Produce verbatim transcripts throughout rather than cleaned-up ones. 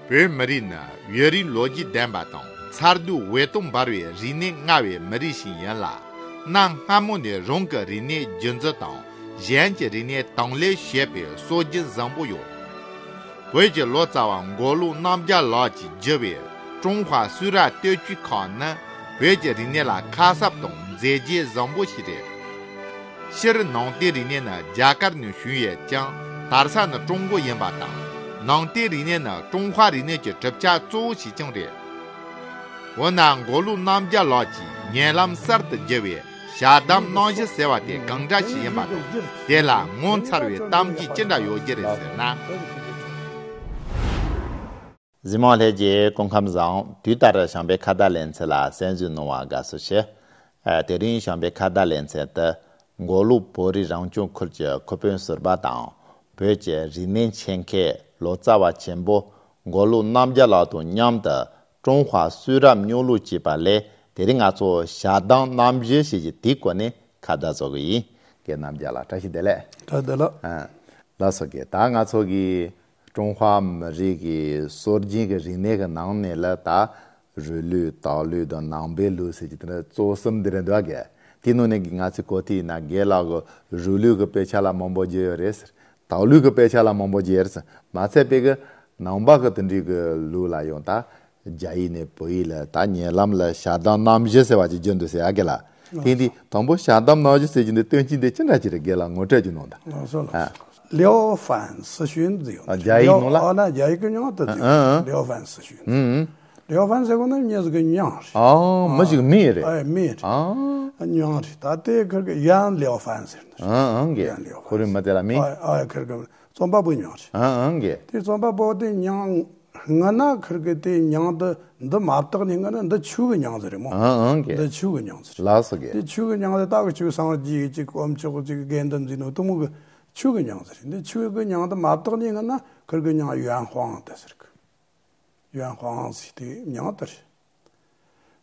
བོད་མི་རིགས་ནི་ཡུན་རིང་ལོ་རྒྱུས་ལྡན་པ་དང་མཚར་སྡུག་འོད་སྟོང་འབར་བའི་རིག་གནས་མངའ་བའི་མི་རིགས་ཤིག་ཡིན་ལ། གནའ་སྔ་མོ་ནས་རང་གི་རིག་གནས་སྒྱུ་རྩལ་དང་གཞན་གྱི་རིག་གནས་དང་ལེན་བྱེད་པའི་སྲོལ་རྒྱུན་བཟང་པོ་ཡོད། བོད་ཀྱི་ལོ་ཙཱ་བ་མགོ་ལོག་རྣམ་རྒྱལ་ལགས་ཀྱིས་བསྒྱུར་བའི་ཀྲུང་ཧྭ་སུད་ར་སྟོད་ཆུས་ཁག་ནི་བོད་ཀྱི་རིག་གནས་ལ་ཁ་གསབ་དང་མཛད་རྗེས་བཟང་པོ་ཞིག་རེད། སྤྱིར་ནང་བསྟན་རིག་གནས་ནི་རྒྱ་གར་ནས་བྱུང་ཡོད་ཀྱང་དར་ས་ནི་ཀྲུང་གོ་ཡིན་པ་དང་། ནང་བསྟན་རིག་གནས་ནི་ཀྲུང་ཧྭ་རིག་གནས་ཀྱི་གྲུབ་ཆ་གཙོ་བོ་ཞིག་ཀྱང་རེད། འོ་ན་མགོ་ལོག་རྣམ་རྒྱལ་ལགས་ཀྱིས་ཉེ་ལམ་གསར་དུ་བསྒྱུར་བའི་ཞལ་གདམས་རྣམ་བཞི་ཟེར་བ་དེ་གང་འདྲ་ཞིག་ཡིན་པ་དང་དེ་ལ་ངོ་མཚར་བའི་གཏམ་རྒྱུད་ཅི་འདྲ་ཡོད་རྒྱུ་རེད་ཟེར་ན། གཟིགས་མོ་ལྷན་རྒྱས་སྐུ་ཁམས་བཟང་། དུས་ལྟར་བྱམས་པའི་ཁ་བརྡ་ལེ་ཚན་ལ་གསན་གཟིགས་གནང་བར་དགའ་བསུ་ཆེ། ཨ། དེ་རིང་བྱམས་པའི་ཁ་བརྡ་ལེ་ཚན་དུ་མགོ་ལོག་བོད་རིགས་རང་སྐྱོང་ཁུལ་གྱི་ཁུ་དཔོན་ཟུར་པ་དང་བོད་ཀྱི་རིག་གནས་ཆེད་མཁས་ལོ་ཙཱ་བ་ཆེན་པོ་མགོ་ལོག་རྣམ་རྒྱལ་ལགས་དང་མཉམ་དུ་ཀྲུང་ཧྭ་སུད་ར་རྙིང་ལུགས་ཅེས་པ་ལས་དེ་རིང་ང་ཚོ་ཞལ་གདམས་རྣམ་བཞི་ཞེས་ཀྱི་དེའི་སྐོར་ནས་ཁ་བརྡ་བཟོ་གི་ཡིན། རྒན་རྣམ་རྒྱལ་ལགས་བཀྲ་ཤིས་བདེ་ལེགས། བཀྲ་ཤིས་བདེ་ལེགས། ཨ། ལགས་སོ། རྒན། ད་ང་ཚོ་གི་ཀྲུང་ཧྭ་མི་རིགས་ཀྱི་སྲོལ་རྒྱུན་གྱི་རིག་གནས་ཀྱི་ནང་ནས་ལ་ད་རུས་ལུགས་དར་ལུགས་དང་ནང་པའི་ལུགས་ཟེར་གྱི་དེ་ནི་གཙོ་བོ་གསུམ་དེ་རེད་འདུག་ག། དེའི་ནང་ནས་ཀྱི་ང་ཚོས་གོ་ཐོས་ཡིན་ན་རྒན་ལགས་ཀྱི་རུས་ལུགས་ཀྱི་དཔེ་ཆ་ལ་མང་པོ་བརྒྱུད་ཡོད་རེད་ཟེར། དར་ལུགས་ཀྱི་དཔེ་ཆ་ལ་མང་པོ་བརྒྱུད་ཡོད་རེད་ཟེར། མ་ཚད་པའི་གི་ནང་པ་གི་དེ་འདྲའི་གི་ལུགས་ལ་ཡང་ད་རྒྱ་ཡིག་ནས་བོད་ཡིག་ལ་ད་ཉེ་ལམ་ལ་ཞལ་གདམས་རྣམ་བཞི་ཟེར་བ་ཅིག་བསྒྱུར་འདུག་ཟེར་ཨ་རྒན་ལགས། དེ་འདི་དང་པོ་ཞལ་གདམས་རྣམ་བཞི་ཟེར་གྱི་འདི་སྟོན་གྱི་འདི་ཅི་འདྲ་ཅིག་རེད། རྒན་ལགས་ངོ་སྤྲོད་ཅིག་གནང་དང་། ལགས་སོ་ལགས་སོ། ཨ། 廖凡四训 ཟེར་ཡོད། ཨ། རྒྱ་ཡིག་ནང་ལ། 廖། ཨ། ན་རྒྱ་ཡིག་གི་མྱིང་དུ་ཟེར། ཨ། ཨ། 廖凡四训། ཨུ། 廖凡 ཟེར་གོ་ན་མྱི་ཟིག་གི་མྱིང་རེད། ཨ། མི་ཞིག་གི་མིང་རེད། ཨ། མིང་རེད། ཨ། མྱིང་རེད། ད་དེ་ཁིར་གི་ཡན་ལེའོ་ཧྥན་ཟེར་འདུག་ཨ། ཨ། རྒན། 袁léo凡། ཁོ་རང་མི་དེ་ལ་མིང་། ཨ། ཨ། ཁིར་གི་རྩོམ་པ་པོའི་མྱིང་རེད། ཨ། ཨ། རྒན། དེ་རྩོམ་པ་པོ་དེ་མྱིང་སྔ་ན་ཁིར་གི་དེ་མྱིང་དེ་འདི་མ་བཏགས་ནས་སྔ་ན་འདི་ཆོས་གི་མྱིང་ཟིག་རེད་མོ། ཨ། ཨ། རྒན། འདི་ཆོས་གི་མྱིང་ཟིག་རེད། ལགས་སོ་རྒན། དེ་ཆོས་གི་མྱིང་དེ་ད་གི་ཆོས་སངས་རྒྱས་ཀྱི་དབུ་མཆོག་ཅིག་དགེ་འདུན་ཟེར་ནོ་དེ་མོ་གི་ཆོས་གི་མྱིང་ཟིག་རེད། འདི་ཆོས་གི་མྱིང་དེ་མ་བཏགས་ནས་སྔ་ན་ཁིར་གི་མྱིང་袁晃དེ་ཟེར་གི། 袁晃 ཟེར་དེ་མྱིང་དེ་རེད།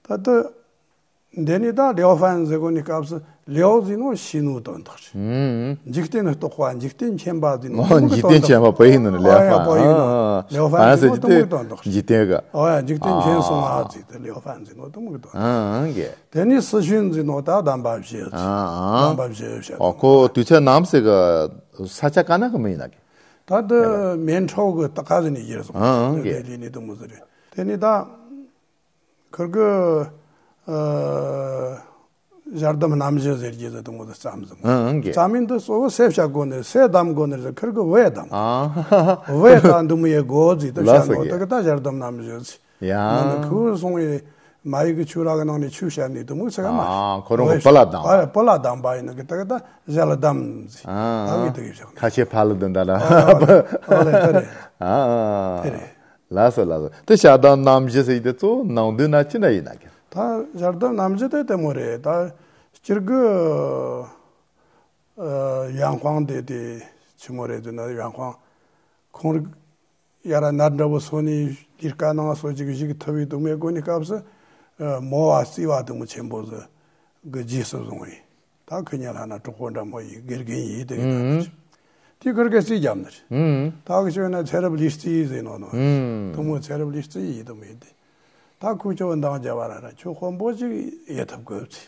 ད་ལྟ་འདི་ནི་ད་ལེའོ་ཧྥན་ཟེར་གོ་ནི་སྐབས་སུ་ལེའོ་ཟེར་ནོ་ཤེས་ནོ་དོན་དག་རེད། ཨུམ། འཇིག་རྟེན་རྟོགས་པ། འཇིག་རྟེན་མཁྱེན་པ་ཟེར་ནོ། ཨོ། དེ་མོ་གི་འཇིག་རྟེན་དོན་དག་མཁྱེན་པ་བོད་ཡིག་ནང་ནས་ལེའོ་ཨོ་ཡ། ཧྥན། བོད་ཡིག་ནང་། ཨ། ལེའོ་ཧྥན་ཧྥན་ཟེར་ཟེར་ནོ་དེ་དེ་མོ་གི་དོན་དག་རེད། འཇིག་རྟེན་གི། ཨོ་ཡ། འཇིག་རྟེན་མཁྱེན་སོང་ཨ། ཨ། ཟེར་དེ་ལེའོ་ཧྥན་ཟེར་ནོ་དེ་མོ་གི་དོན་དག་ཨ། ཨ། རེད། དེ་ནི་四训 ཟེར་ནོ་ད་གདམས་པ་བཞི། ཨ། ཨ། གདམས་པ་བཞི་བཤད། ཨོ། ཁོ་དུས་ཚོད་ནམ་ཟེར་གི་ས་ཆ་ག་ན་གི་མི་ཡིན་ན་གི། ད་ལྟ་མེན་ཁྲའོ་གི་ད་ག་ཟེར་ནས་ཡིན་སོང་། ཨ། ཨ། ལྡི་ལི་ནས་དེ་མོ་ཟིག་རེད། དེ་ནི་ད་ཁིར་གི་ཨ་ཞལ་གདམས་རྣམ་བཞི་ཟེར་གྱི་ཟེར་དེ་མོ་ཟིག་བརྩམས་ཟིག་ཨ། ཨ། རྒན། བརྩམས་མིན་དེ་གཙོ་བོ་སུ་བཤད་གོ་ནི། སུ་གདམས་གོ་ནི་ཟེར། ཁིར་གི་བུ་ཡ་གདམས། ཨ། བུ་ཡ་ད་འདི་མོ་ཡ་གོ་ཟིག་ད་བཤད་ནོ། ལགས་སོ་རྒན། དེ་གི་ད་ཞལ་གདམས་རྣམ་བཞི་ཟེར། ཡ། ང་ནི་ཁུ་སོང་ཡི་མ་ཡི་གི་ཆོས་ར་གི་ནང་ནས་ཆོས་བཤད་ནི་དེ་མོ་ཟེར་ག་མ། ཨ། ཁོ་རང་གི་བུ་ལ་གདམས། ཨ། བུ་ལ་གདམས་པ་ཡིན་ནི་གི་ད་གི་ད་ཞལ་གདམས་ཟེར། ཨ། ད་གི་དེ་གི་བཤད། ཁ་ཆེ་ཕ་ལ་དུ་འདྲ་ལ། ཨ། ཨ་ལེ་ད་རེད། ཨ། དེ་རེད། ལགས་སོ་ལགས་སོ། དེ་ཞལ་གདམས་རྣམ་བཞི་ཟེར་དེ་གཙོ་བོ་ནང་དོན་ན་ཅི་འདྲ་ཡིན་ན་གི། ད་ཞལ་གདམས་རྣམ་བཞི་དེ་དེ་མོ་རེད། ད་སྤྱིར་གི་ཨ་ཡན་ཧྥང་དེ་དེ་ཆི་མོ་རེད་ཟེར་ན། ཡན་ཧྥང་ཁོང་རིག་ཡ་ར་ནར་འདྲ་བོ་སོ་ནི་ལས་ཀ་ནང་སོ་ཅིག་ཞིག་ཐུབ་པའི་དུ་མེད་གོ་ནི་སྐབས་སུ་ཨ་མོ་བ་བརྩི་བ་དུ་མོ་ཆེན་པོ་ཟིག་གི་རྗེས་སུ་བཟུང་བའི། ད་ཁོ་ཉལ་ལ་ན་གྲོགས་པོ་འདྲ་མོ་ཡི་དགེ་རྒན་ཡིན་དེ་ཡིན་ན། དེ་ཁིར་གི་རྩིས་རྒྱབ་ནི་རེད། ད་གི་ཆོས་ན་ཚེ་རབས་ལས་རྩིས་ཟེར་ནོ་ནོ། དུ་མོ་ཚེ་རབས་ལས་རྩིས་ཡིན་དུ་མོ་ཡིན་དེ། ད་ཁོ་ཆོ་འདང་རྒྱབ་པ་ར་ར་ཁྱོད་དཔོན་པོ་ཅིག་ཡེ་ཐུབ་དགོས་ཚེ།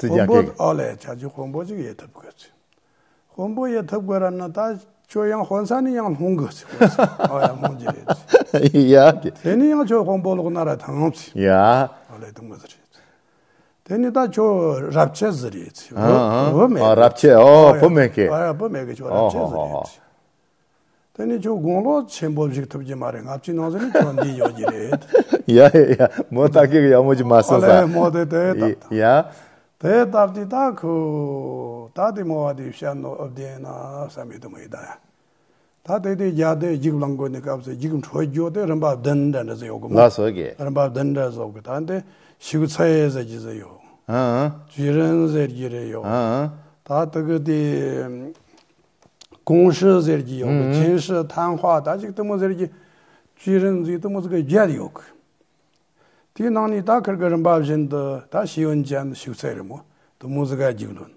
རྩིས་རྒྱག་དཔོན་པོ་གི། ཨོ་ལེ་ཆ་ཆོས་དཔོན་པོ་ཅིག་ཡེ་ཐུབ་དགོས་ཚེ། དཔོན་པོ་ཡེ་ཐུབ་དགོས་ར་ན་ད་ཁྱོད་ཡང་དཔོན་ས་ནས་ཡང་ལྷུང་དགོས་ཚེ། ཨོ་ཡ་ལྷུང་གི་རེད་ཚེ། ཡ་གི། དེ་ནས་ཡང་ཁྱོད་དཔོན་པོ་ལོག་ན་ར་ཐང་ཚེ། ཡ། ཨོ་ལེ་དུ་མོ་ཟིག་རེད། དེ་ནི་ད་ཁྱོད་རབས་ཆད་ཟིག་རེད་ཚེ། ཨ། བུ་ཨ། བུ་མེད། ཨ། རབས་ཆད། ཨོ། ཨོ་ཡ། བུ་མེད་གི། ཨོ་ཡ་བུ་མེད་གི། ཁྱོད་རབས་ཆད་ཟིག་རེད་ཚེ། དེ་ནི་ཁྱོད་དགུང་ལོ་ཆེན་པོ་ཞིག་ཐུབ་ཀྱི་མ་རེད། ལྔ་བཅུའི་ནང་ཟིག་ནི་ཁྱོད་འདི་ཡོད་ཀྱི་རེད། ཡ་ཡ་ཡ། མོ་ད་སྐད་གི་ཡག་མོ་ཅིག་མ་གསུངས་ས། ཨོ་ལེ་མོ་དེ་དེ་ད། ཡ། དེ་ལྟར་དེ་ད་ཁོ་ད་དེ་མོ་བ་དེ་བཤད་ནོ་ཨབ་དེ་ན་བསམ་མེད་དུ་མོ་ཡི་ད་ཡ། ད་དེ་དེ་རྒྱ་དེ་རྒྱུགས་ལང་དགོས་ནི་སྐབས་སུ་རྒྱུགས་འཕྲོད་རྒྱུ་དེ་རིམ་པ་བདུན་འདྲ་འདྲ་ཟིག་ཡོད་གི་མོ། ལགས་སོ་གི། རིམ་པ་བདུན་འདྲ་ཟིག་ཡོད་གི། ད་དེ་ཞིག་ཚེ་ཟེར་གྱི་ཟིག་ཡོད། ཨ། ཅུས་རིན་ཟེར་གྱི་རེད་ཡོད། ཨ། ད་དེ་གི་དེ། ཀུང་ཧྲི་ཟེར་གྱི་ཡོད་གི། ཨུམ། ཆིན་ཧྲི། ཐན་ཧྭ། ད་ཅིག་དེ་མོ་ཟེར་གྱི་ཅུས་རིན་ཟིག་དེ་མོ་ཟིག་གི་བརྒྱད་ཡོད་གི། དེའི་ནང་ནས་ད་ཁིར་གི་རིམ་པ་བཞིན་དུ་ད་ཤེས་ཡོན་ཅན་ཞིག་ཚེ་རེད་མོ། དེ་མོ་ཟིག་ག་རྒྱུགས་ལོན།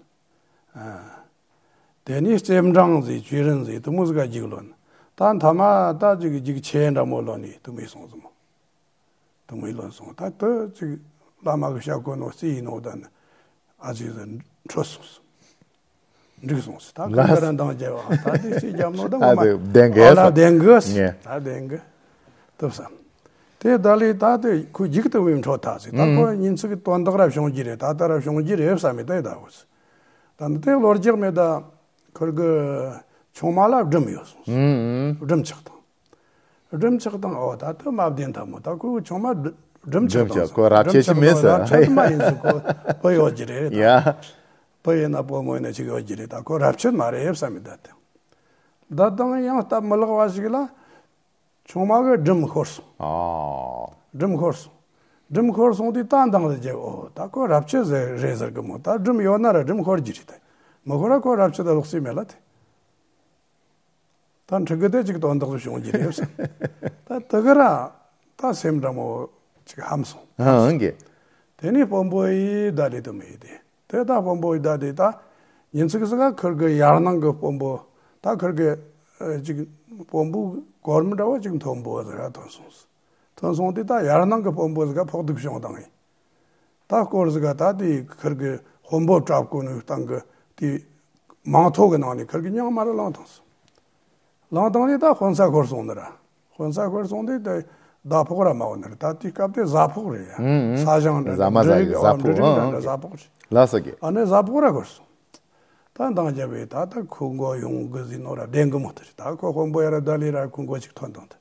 ཨ། དེ་ནས་རྩེ་འབྲང་ཟིག་ཅུས་རིན་ཟིག་དེ་མོ་ཟིག་ག་རྒྱུགས་ལོན། ད་མཐའ་མ་ད་ཅིག་རྒྱུགས་ཆེ་འདྲ་མོ་ལོན་ནས་དུ་མི་སོང་ཟིག་མོ། དུ་མི་ལོན་སོང་། ད་དུ་ཅིག་བླ་མ་གི་ཞབས་བཀོད་ནོ་རྩིས་ཡིན་ནོ་ད་ནི་ཨ་ཅིག་ཟིག་འཕྲོད་སོང་ཟིག་འགྲིག་སོང་ཟིག་ད་ཁ་ལ་ཁ་ར་འདང་རྒྱབ་བ་ད་དེ་རྩིས་རྒྱབ་ནོ་ད་ད་ངོ་མ་དེ་བདེན་གི་ཨ་ལ་བསམ། བདེན་གི་ངས་ད་བདེན་གི་དུ་བསམ། དེ་ད་ལས་ད་དེ་ཁོ་རྒྱུགས་དུ་མི་འཕྲོད་ཐག་ཟིག་ད་ཁོ་ཉིན་ཚིག་གི་དོན་དག་ར་བྱུང་རྒྱུ་རེད། ད་ལྟ་ར་བྱུང་རྒྱུ་རེད་བསམ་མི་ད་ཡི་ད་བུ་ཟིག་ད་ནི་དེ་ལོ་རྒྱག་མེད་ད། ཁུར་གི་ཆུང་མ་ལ་སྒྲིམ་ཡོད་སོང་། ཨུམ། སྒྲིམ་ཆགས་དང་། སྒྲིམ་ཆགས་དང་། ཨོ་ད་དུ་མ་བདེན་ཐལ་མོ། ད་ཁོའི་ཆུང་མ་སྒྲིམ་ཆགས་དང་། ཁོ་རབ་ཆད་ཅི་མེད་ཟེར། རབ་ཆད་མ་ཡིན་ཟེར། ཁོ་བུ་ཡོད་ཀྱི་རེད་ད། ཡ། བུ་ཡིན་ན་བུ་མོ་ཡིན་ན་ཅིག་ཡོད་ཀྱི་རེད། ད་ཁོ་རབ་ཆད་མ་རེད་བསམ་མི་ད་དེ། ད་དང་ཡང་སྟབས་མི་ལེགས་པ་ཞིག་ལ། ཆུང་མ་གི་སྒྲིམ་ཤོར་སོང་། ཨོ། སྒྲིམ་ཤོར་སོང་། སྒྲིམ་ཤོར་སོང་དུས་ད་འདང་ཟེར་གྱི། ཨོ་ད་ཁོ་རབ་ཆད་ཟེར་རེད་ཟེར་གི་མོ། ད་སྒྲིམ་ཡོད་ན་ར་སྒྲིམ་ཤོར་གྱི་རེད་དེ། མི་ཤོར་ར་ཁོ་རབ་ཆད་ད་ལོག་སྲིད་མེད་ལ་དེ། ད་འཁྲིག་གི་དེ་ཅིག་དོན་དག་བྱུང་གི་རེད་བསམ། ད་དེ་གི་ར་ད་སེམས་འདྲ་མོ་ཅིག་ཧམ་སོང་། ཨང་གི། དེ་ནས་དཔོན་པོ་ཡིས་ད་ལས་དུ་མི་ཡི་དེ། དེ་ད་དཔོན་པོ་ཡི་ད་དེ་ད་ཉིན་ཚིག་ཟིག་ག་ཁུར་གི་ཡར་ནང་གི་དཔོན་པོ། ད་ཁུར་གི་ཨ་ཅིག་དཔོན་པོ་གོར་མི་འདྲ་བོ་ཅིག་མཐོན་པོ་ཟིག་ག་ཐོན་སོང་། ཐོན་སོང་དུས་ད་ཡར་ནང་གི་དཔོན་པོ་ཟིག་ག་ཕོག་སྡུག་བྱུང་བཏང་ཡིན། ད་སྐོར་ཟིག་ག་ད་དེ་ཁུར་གི་དཔོན་པོ་གྲབས་གོ་ནི་སྟེང་གི་དེ་མང་ཐོག་གི་ནང་ནས་ཁུར་གི་མྱིང་མར་ལངས་བཏང་སོང་། ལངས་བཏང་ནས་ད་དཔོན་ས་ཤོར་སོང་ནི་ར། དཔོན་ས་ཤོར་སོང་དུས་དེ་ཟླ་ཕོགས་ར་མ་འོང་ནི་ར། ད་དེའི་སྐབས་དེ་གཟའ་ཕོགས་རེད་ཡ། ཨུམ་ཨུམ། ས་ཞིང་འདྲ་ཟ་མ་ཟ་འབྲུ་རིགས་གི་ཟ་ཕོགས། འབྲུ་རིགས་འདྲ་འདྲ་ཨང་། ཟ་ཕོགས་རེད། ལ་ས་གི། ཨ་ནི་གཟའ་ཕོགས་ར་ཤོར་སོང་། ད་འདང་རྒྱབ་པས་ད་ད་ཁོ་མགོ་ཡོང་གི་ཟིན་ནོ་ར་བདེན་གི་མོ་དེ་རེད། ད་ཁོ་དཔོན་པོ་ཡ་ར་ད་ལས་ར་ཁོ་མགོ་ཅིག་ཐོན་བཏང་དེ།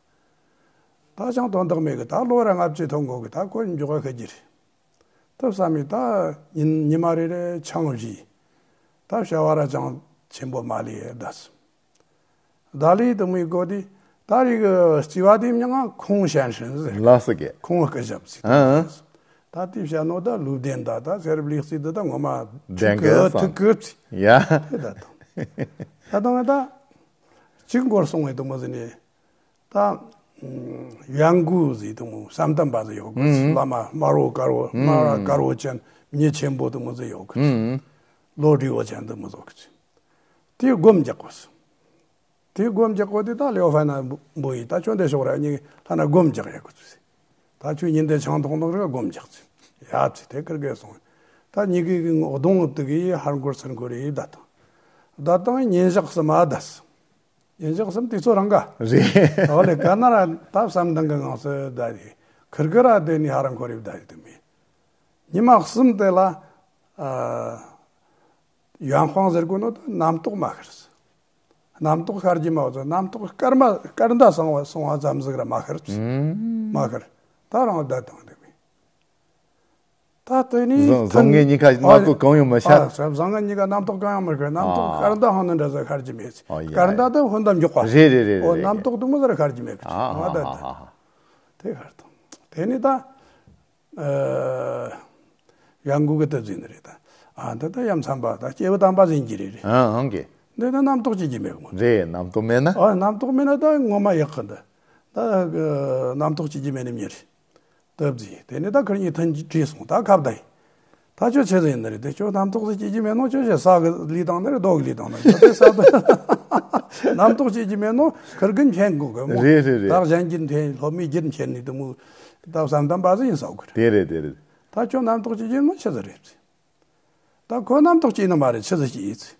ད་ཅང་དོན་དག་མེད་གི། ད་ལོ་ར་ལྔ་བཅུ་ཐོན་གོ་གི། ད་ཁོ་མགྱོགས་ག་ཤི་རྒྱུ་རེད། ཐུབ་བསམ་མི་ད་ཉིན་ཉི་མ་རེ་རེ་ཆང་བཞེས། ད་བྱ་བ་ར་ཅང་ཆེན་པོ་མ་ལས་ཡེ་ད་སོང་། ད་ལི་དུ་མི་གོ་དེ་ད་རིག་རྩི་བ་དེ་མྱང་ཁོང་ཞན་ཧྲིན་ཟེར། ལ་ས་གི། ཁོང་སྐུ་ཞབས་ཟེར། ཨ་ཨ། ད་དེ་བྱ་ནོ་ད་ལུས་ལྡན་ད་ད་ཚེ་རབས་ལེགས་རྩི་འདི་ད་ངོ་མ་བདེན་གི་ཐུག་གི་ཐུག་གི་ཡ། དེ་ད་དང་། ད་དང་ད་གཅིག་འགོར་སོང་བའི་དུ་མོ་ཟེར་ནས། ད་ཡང་གུ་ཟིག་དང་བསམ་གཏན་པ་ཟིག་ཡོད་གི། ཨུམ། བླ་མ་དམར་བོ་དཀར་བོ། ཨུམ། དམར་བོ་དཀར་བོ་ཅན་མི་ཆེན་པོ་དང་མི་ཟིག་ཡོད་གི། ཨུམ། ལོ་དྲུག་བོ་ཅན་དང་མི་ཟིག་གི། དེ་སྒོམ་རྒྱག་གོ་སོང་། དེ་སྒོམ་རྒྱག་གོ་དེ་ད་ལེའོ་ཧྥ་ན་བོ་ཡིས་ད་ཁྱོད་འདི་ཕྱོགས་ར་གཉིས་ལྷ་ན་སྒོམ་རྒྱག་ཡག་གི་ཚུལ། ད་ཁྱོད་ཉིན་དེ་ཆང་འཐུང་འཐུང་ར་སྒོམ་རྒྱག་ཚུལ། ཡ་ཚུལ་དེ་ཁིར་གེ་སོང་། ད་གཉིས་ཀའི་གདོང་དུ་གི་ཧར་འཁོར་ཚུར་འཁོར་ཡི་ད་དང་། ད་དང་ཉིན་ཞག་གསུམ་མ་ད་སོང་། ཉིན་ཞག་གསུམ་དུས་ཚོད་རིང་ག་རེད། འོ་ལེ་ག་ན་ར་ད་བསམ་གཏན་གི་ངང་སུ་ད་རེད། ཁིར་གི་ར་དེ་ནི་ཧ་ར་འཁོར་རེ་ད་རེད་དུ་མེད། ཉི་མ་གསུམ་དེ་ལ་ཨ་ཡོན་ཧྥང་ཟེར་གོ་ནོ་ད་རྣམ་རྟོག་མ་ཤར་སོང་། རྣམ་རྟོག་ཤར་གྱི་མ་བཟོ། རྣམ་རྟོག་སྐར་མ་སྐར་མདའ་སོང་བ་སོང་བ་ཙམ་ཟིག་ར་མ་ཤར་སོང་། ཨུམ། མ་ཤར། ད་རང་ད་དང་དུ་མེད། ད་དེ་ནི་བཟང་བཟང་ངན་གཉིས་ཀ་རྣམ་རྟོག་གང་ཡང་མི་ཤར། ཨ་བཟང་ངན་གཉིས་ཀ་རྣམ་རྟོག་གང་ཡང་མི་ཤར། རྣམ་རྟོག་ཨ་སྐར་མདའ་ཧང་ནི་འདྲ་ཟ་ཤར་གྱི་མེད། ཨོ་ཡ། སྐར་མདའ་དེ་ཧོན་དམ་མགྱོགས་པ། རེད་རེད་རེད་ཨོ་རེད། རྣམ་རྟོག་དུ་མོ་ཟ་ར་ཤར་གྱི་མེད་གི། ཨ་ང་ད་ད་དེ་ཤར་དང་། དེ་ནི་ད་ཨ་ཡང་གུ་གི་ད་ཟིན་རེད་ད། ཨ་འདི་ད་ཡ་མཚན་པ་ད་སྐྱེས་བུ་དམ་པ་ཟིན་གྱི་རེད་རེད། ཨ་ཨང་གི། འདི་ད་རྣམ་རྟོག་སྐྱེ་གྱི་མེད་གི་མོ། རེད། རྣམ་རྟོག་མེད་ན། ཨ་རྣམ་རྟོག་མེད་ན་ད་ངོ་མ་ཡག་གི་འདི། ད་རྣམ་རྟོག་སྐྱེ་གྱི་མེད་ནི་མྱི་རེད། སྟབས་ཟིན། དེ་ནས་ད་ཁིར་གཉིས་ཐུན་བྲིས་སོང་། ད་ཁ་བརྡ་ཡིན། ད་ཁྱོད་ཆི་ཟིག་ཡིན་ནི་རེད། དེ་ཁྱོད་རྣམ་རྟོག་ཟིག་སྐྱེ་གྱི་མེད་ནོ། ཁྱོད་ཆི་ས་གི་ལུས་བཏང་ནི་རེད། རྡོ་གི་ལུས་བཏང་ནི་རེད། ད་དེ་ས་ད་རྣམ་རྟོག་སྐྱེ་གྱི་མེད་ནོ། ཁིར་གི་མཁྱེན་དགོས་གི་མོ། རེད་རེད་རེད། བདག་གཞན་གྱི་འཐེན་སློབ་མའི་རྒྱུད་མཁྱེན་ནི་དུ་མོ། ད་བསམ་གཏན་པ་ཟིག་ཡིན་ས་གི་རེད། དེ་རེད་དེ་རེད། ད་ཁྱོད་རྣམ་རྟོག་སྐྱེ་གྱི་མེད་ནོ་ཆི་ཟིག་རེད། ད་ཁོ་རྣམ་རྟོག་སྐྱེས་ནི་མ་རེད། ཆི་ཟིག་སྐྱེས་ཡིན།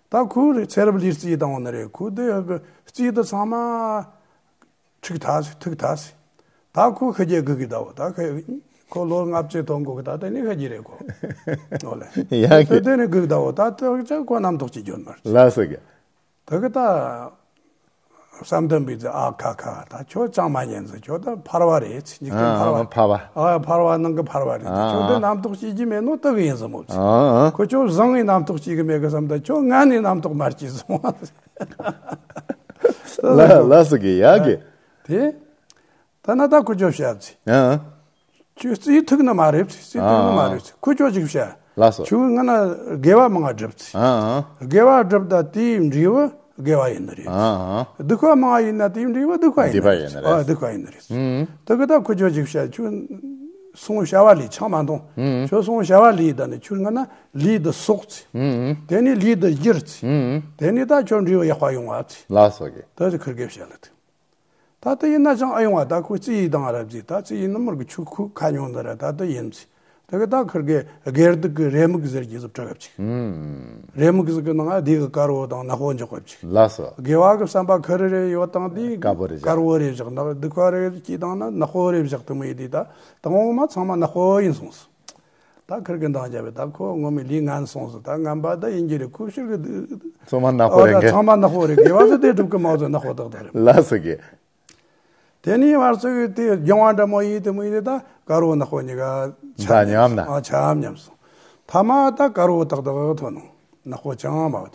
ད་ཁོ་རེད་ཚེ་རབས་ལུས་རྩིས་བཏང་བ་ནི་རེད། ཁོ་དེ་གི་རྩིས་དུ་ཚང་མ། ཁྲིག་ཐག་སི་ཐུག་ཐག་སི། ད་ཁོ་ཤི་རྒྱུ་སྒུག་གི་ད་བོ། ད་ཁོ་ཁོ་ལོ་ལྔ་བཅུ་ཐོན་གོ་གི། ད་དེ་ནི་ཤི་རྒྱུ་རེད་ཁོ། ཨོ་ལེ། ཡ་དེ་གི་དེ་ནི་སྒུག་ད་བོ། ད་དེ་ཅག་ཁོ་རྣམ་རྟོག་སྐྱེ་རྒྱུ་མ་རེད། ལ་ས་གི། དེ་གི་ད་བསམ་གཏན་པའི་ཚེ་ཨ་ཁ་ཁ། ད་ཁྱོད་ཅང་མ་ཉན་ཟེར། ཁྱོད་ད་ཕལ་བ་རེད་ཚེ། འཇིག་རྟེན་ཨ་ཕལ་བ། ཕལ་བ། ཨ་ཕལ་བ་ནང་གི་ཕལ་བ་རེད། ཨ་ཁྱོད་དེ་རྣམ་རྟོག་སྐྱེ་རྒྱུ་མེད་ནོ་དེ་གི་ཡིན་ཟེར་མོ་ཚེ། ཨ་ཨ། ཁོ་ཁྱོད་བཟང་ངི་རྣམ་རྟོག་སྐྱེ་གི་མེད་གི་བསམ། ད་ཁྱོད་ངན་ནི་རྣམ་རྟོག་མ་སྐྱེ་ཟེར་མོ་ཚེ། ལ་ལ་ས་གི་ཡ་གི། དེ། ད་ན་ད་ཁུ་ཅོ་བཤད་ཚེ། ཨ། ཁྱོད་རྩིས་ཐུག་ནི་མ་རེད་ཚེ། རྩིས་ཐུག་ནི་མ་རེད་ཚེ། ཁུ་ཅོ་ཅིག་བཤད། ལགས་སོ། ཁྱོད་ང་ན་དགེ་བ་མང་བ་སྒྲུབ་ཚེ། ཨ། དགེ་བ་སྒྲུབ་ད་དེའི་འབྲས་བུ་དགེ་བ་ཡིན་ནི་རེད། ཨ། སྡིག་པ་མང་བ་ཡིན་ན་དེའི་འབྲས་བུ་སྡིག་པ་ཡིན་ནི་རེད། སྡིག་པ་ཡིན་ནི་རེད། ཨ། སྡིག་པ་ཡིན་ནི་རེད། ཨུམ། དེ་གི་ད་ཁུ་ཅོ་ཅིག་བཤད། ཁྱོད། སོང་བྱ་བ་ལས་ཆང་མ་འཐུང་། ཨུམ། ཁྱོད་སོང་བྱ་བ་ལས་ད་ནི་ཁྱོད་སྔ་ན་ལས་འདི་གསོག་ཚེ། ཨུམ། དེ་ནས་ལས་འདི་བསྒྱུར་ཚེ། ཨུམ། དེ་ནས་ད་ཁྱོད་འབྲས་བུ་ཡག་པ་ཡོང་བ་ཚེ། ལགས་སོ་གི། ད་ཅི་ཁིར་གེ་བཤད་ལ་ཐུག་ད་ལྟ་ཡིན་ན་ཅང་ཨེ་ཡོང་བ། ད་ཁོ་རྩིས་ཡིག་དང་རབ་རྩིས། ད་རྩིས་ཡིག་ནི་མར་གི་ཆུ་ཁུ་ཁ་ཉུང་འདི་ར། ད་ལྟ་ཡིན་ཚེ། ད་གི་ད་ཁིར་གི་སྒེར་སྡུག་གི་རེ་མིག་ཟེར་གྱི་ཟིག་གྲགས་གབ་ཅིག་ཨུམ། རེ་མིག་ཟིག་གི་ནང་ང་དེ་གི་དཀར་བོ་དང་ནག་པོ་འཇོག་གབ་ཅིག་ལགས་སོ། དགེ་བ་གི་བསམ་པ་ཁིར་རེ་ཡོད་དང་དེ་དཀར་པོ་རེ་བཞག་དཀར་བོ་རེ་བཞག་ནག་སྡུག་པ་རེ་སྐྱེས་དང་ན་ནག་པོ་རེ་བཞག་དེ་མོ་ཡིན་དེ། ད་དང་པོ་མ་ཚང་མ་ནག་པོ་ཡིན་སོང་ཟིག་ད་ཁིར་གི་འདང་རྒྱབ་པས་ད་ཁོ་ངོ་མའི་ལས་ངན་སོང་ཟིག་ད་ངན་པ་ད་ཡིན་གྱི་རེད། ཁུ་ཕྱིར་གི་ཚང་མ་ནག་པོ་རེད། ཨོ་ད་གི་ཚང་མ་ནག་པོ་རེད། དགེ་བ་ཟིག་དེ་སྒྲུབ་གི་མ་ཟིག་ནག་པོ་ཏག་ཏག་རེད། ལགས་སོ་གི། དེ་ནས་བར་ཚོ་གི་དེ་སྦྱོང་བ་འདྲ་མོ་ཡིན་དེ་མོ་ཡིན་དེ་ད་དཀར་བོ་ནག་པོ་གཉིས་ཀ་ཆ་མཉམ་ན། ཨ་ཆ་མཉམ་སོང་། ཐ་མ་ད་དཀར་བོ་ཏག་ཏག་ཐོན་ནོ། ནག་པོ་ཅང་མ་བ་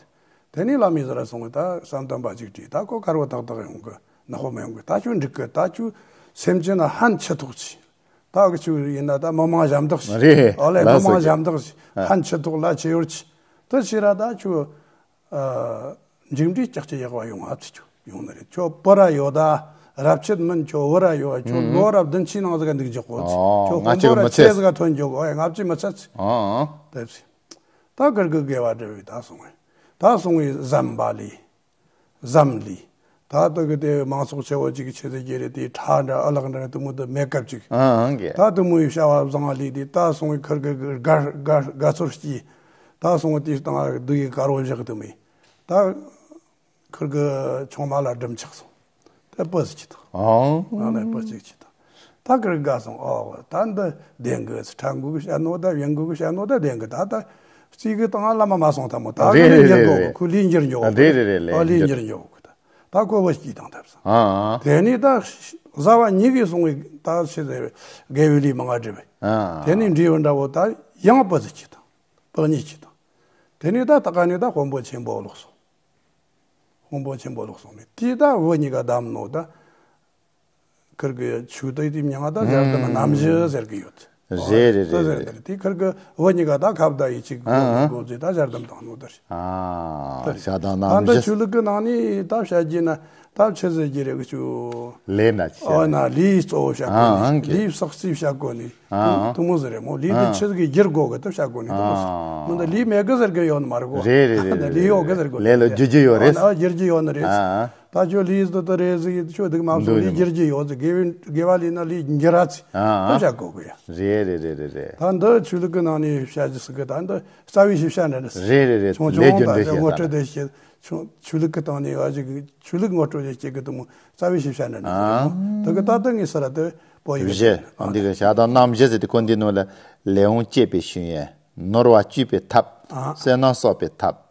དེ། དེ་ནས་བླ་མའི་ཟུར་ལ་སོང་བས་ད་བསམ་དོན་པ་ཅིག་དྲིས། ད་ཁོ་དཀར་བོ་ཏག་ཏག་ཡོང་གི་ནག་པོ་མ་ཡོང་གི། ད་ཁྱོད་འགྲིག་གི། ད་ཁྱོད་སེམས་ཅན་ལ་ཕན་ཆི་ཐོགས་ཆི། ད་གི་ཆུ་ཡིན་ན་ད་མི་མང་ཞབས་འདེགས་ཤིག་རེད། ཨོ་ལེ་ལགས་མི་སོ་མང་གི། ཞབས་འདེགས་ཤིག་ཨ། ཕན་ཆི་ཐོགས་ལ་ཆི་ཡོད་ཆི། དེ་ཕྱིར་ར་ད་ཁྱོད་ཨ། མཇུག་འབྲས་ལྕགས་ཀྱི་ཡག་པ་ཡོང་ཨ་ཚི་ཁྱོད་ཡོང་ནི་རེད། ཁྱོད་བུ་ར་ཡོད་ད། རབ་ཆད་མིན་ཁྱོད་བུ་ར་ཡོད། ཁྱོད་ཨུམ། ལོ་རབས་བདུན་ཅུའི་ནང་ཟིག་ག་འདུག་འཇོག་གོ་ཨོ། ཁྱོད་ལྔ་དཔོན་པོ་ར་ཆེ་ཟིག་ག་ཐོན་འཇོག་ཨོ་ལྔ་བཅུ་མི་ཚད་ཚི། ཨོ། དེ་ཚི། ད་གིར་གི་དགེ་བ་སྒྲུབ་པའི་ད་སོང་བས། ད་སོང་བས་ཟམ་པ་ལས། ཟམ་ལས། ད་ལྟ་གི་དེ་མང་ཚོགས་ཆེ་བོ་ཅིག་ཆེ་ཟེར་གྱི་རེད། དེ་ཁྲ་འདྲ་ཨ་ལག་འདྲ་དེ་མོ་དེ་མེད་སྐབས་ཅིག་ཨང་གི། ད་དེ་མོའི་བྱ་བ་བཟང་ལས་དེ་ད་སོང་བའི་ཁིར་གི་དགའ་དགའ་དགའ་ཚོར་སྐྱེས། ད་སོང་བའི་དེ་སྟེང་སྡུག་གི་དཀར་བོ་བཞག་དེ་མོའི། ད་ཁིར་གི་ཆུང་མ་ལ་སྒྲིམ་ཆགས་སོང་། དེ་པོ་ཟིག་ཅི་དང་། ཨང་། ང་ལ་པོ་ཅིག་ཅི་དང་། ད་ཁིར་དགའ་སོང་། ཨོ་ད་འདི་བདེན་གི་ཁྲ་འགུལ་གི་བཤད་ནོ་ད་བེན་འགུལ་གི་བཤད་ནོ་ད་བདེན་གི། ད་ད་རྩིས་གི་སྟེང་ལ་མ་མ་སོང་ད་མོ། ད་རེད་ཁོ་ལས་རེད་འགྱུར་རེད་གོ་རེད། ཁོ་ལས་འགྱུར་འགྱོ་གོ་རེད་རེད་རེད། ཨོ་ལས་ལས་འགྱུར་འགྱོ་གོ་ད། ད་ཁོ་བོ་སྐྱིད་དང་ཐབས་སོང་། ཨ་ཨ། དེ་ནས་ད་བཟའ་བ་གཉིས་ཀས་སོང་བའི་ད་ཆི་ཟེར་དགེ་བའི་ལས་མང་ང་བསྒྲུབས་པས། ཨ་ཨ། དེ་ནས་འབྲས་བུ་འདྲ་བོ་ད་ཡང་པོ་ཟིག་ཅི་དང་། པོ་གཉིས་ཅི་དང་། དེ་ནས་ད་ད་ག་ནས་ད་དཔོན་པོ་ཆེན་པོ་ལོག་སོང་། དཔོན་པོ་ཆེན་པོ་ལོག་སོང་ནས་དེས་ད་བུ་གཉིས་ཀ་བསྡམས་ནོ་ད། ཁིར་གི་ཆུ་དེ་དེ་མྱང་ང་ད་ཞལ་གདམས་རྣམ་བཞི་ཟེར་གི་ཡོད། རེད་རེད་རེད་རེད། དེ་ཁིར་གི་བུ་གཉིས་ཀ་ད་ཁ་བརྡ་ཡིད་གཅིག་ཨ་ཨ། དགོས་ཚེ་ད་ཞལ་གདམས་བཏང་ནོ་ད་རེད། ཨ་དེ་རེད། ཞལ་གདམས་ད་རྣམ་ད་བཞི། ཆོས་ལུགས་གི་ནང་ནས་ད་བཤད་རྒྱུ་ན་ད་ཆི་ཟེར་གྱི་རེད་གི་ཆུ། ལས་ན་ཆི་ཨོ་ན་ལས་གཙོ་བོ་བཤད་ཨ་ཨང་གི། གོ་ནི། ལས་བསགས་རྩིས་བཤད་གོ་ནི། ཨ་ཨ། དུ་མོ་ཟེར་རེད་མོ། ལས་དེ་ཨ་ཆི་ཟིག་གི་བསྒྱུར་དགོས་གི་ད་བཤད་གོ་ནི་དུ་མོ་ཟེར། ཨ་མོ་ད་ལས་མེད་གི་ཟེར་གི་ཡོད་ནི་མ་རེད་གོ་རེད་རེད་རེད། ད་ལས་ཡོད་གི་ཟེར་གོ་ལས་ལ་བསྒྱུར་རྒྱུ་ཡོད་རེད། ཨ་ན་བསྒྱུར་རྒྱུ་ཡོད་ནི་རེད། ཨ་ཨ། ད་ཁྱོད་ལས་ཟིག་ད་རེད་ཟིག་ཁྱོད་སྡུག་མ་སོང་། འདུག་ལས་བསྒྱུར་རྒྱུ་ཡོད་ཟིག་དགེ་བའི་དགེ་བ་ལས་ན་ལས་འགྱུར་ར་ཚིག་ཨ་ཨ། ད་བཤད་གོ་གི་ཡ། རེད་རེད་རེད་རེད་རེད། ད་འདི་ཆོས་ལུགས་གི་ནང་ནས་བཤད་རྒྱུ་ཟིག་གི་ད་འདི་རྩ་བའི་ཤེས་བྱ་འདྲ་འདྲ་ཟིག་རེད་རེད་རེད། ཆུང་ལས་ཆུང་རྒྱུ་ད་འདྲ་ཞིག་ངོ་ད་སྤྲོད་དེ་བཤད། ཆོས་ཆོས་ལུགས་ཀྱི་སྟེང་ནས་ཡོད་ཅིག་ཆོས་ལུགས་ངོ་སྤྲོད་ཅིག་སྐྱེ་གི་དུ་མོ་རྩ་བའི་ཤེས་བྱ་འདྲ་ནི་ཨང་། དེ་གི་ད་ལྟ་ངས་ཟེར་ར་དེ་པོ་ཡི་བཞི། འདི་གི་ཞག་དང་རྣམ་བཞི་ཟེར་དེ་ཁོ་འདི་ནང་ལ་ལས་དབང་བསྐྱེད་པའི་ཤེས་ཡོན། ནོར་བ་བཅོས་པའི་ཐབས། ཨང་། བསོད་ནམས་གསོག་པའི་ཐབས།